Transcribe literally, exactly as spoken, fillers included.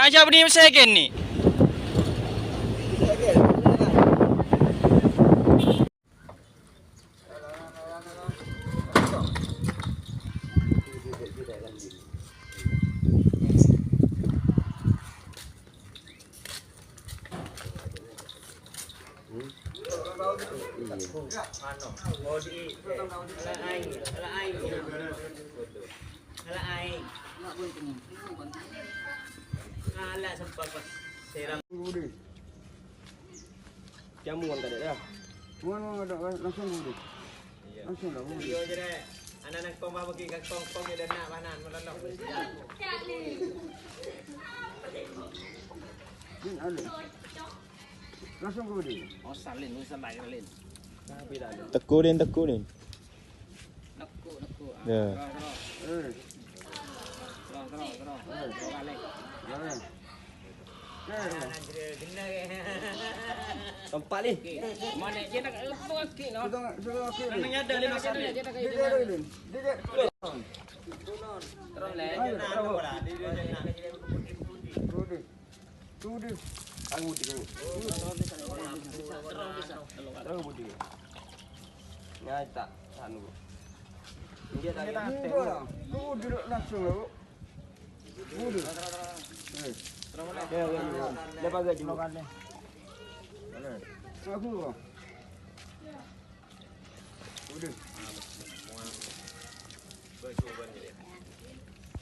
Aja bânnè sè kènè'. Jamuan tadi ya. Bukan, bukan, bukan, langsung dulu. Iya. Langsung lah, dulu. Iya, jere. Anak-anak koma bagi kangkong-kong ya, dan nak, panan, melonok. Din, anu. Langsung ke Budi. Oh, salin, lu sampai salin. Tapi tak ada. Teguh, Din, teguh, Din. Nekuk, nekuk. Ah, ya. Terus, terus. Eh. Terus, terus, terus. Eh. Dua kali. Ya. Eh. Tempat ni. Mana dia nak lepas lagi, no? Sudah, sudah lagi. Nang ada lima kali. Dia, dia, dia, dia. Terus, Le. Ayo, terus. Tuh, deh. Tuh, deh. Aku di sini. Terus, Bu, deh. Nyata, anu. Dia tadi. Tuh, deh, langsung, Bu. Bu, deh. Eh. Ya, ya, ya. Dia pakai dulu. Aku, Bu. Bu, deh.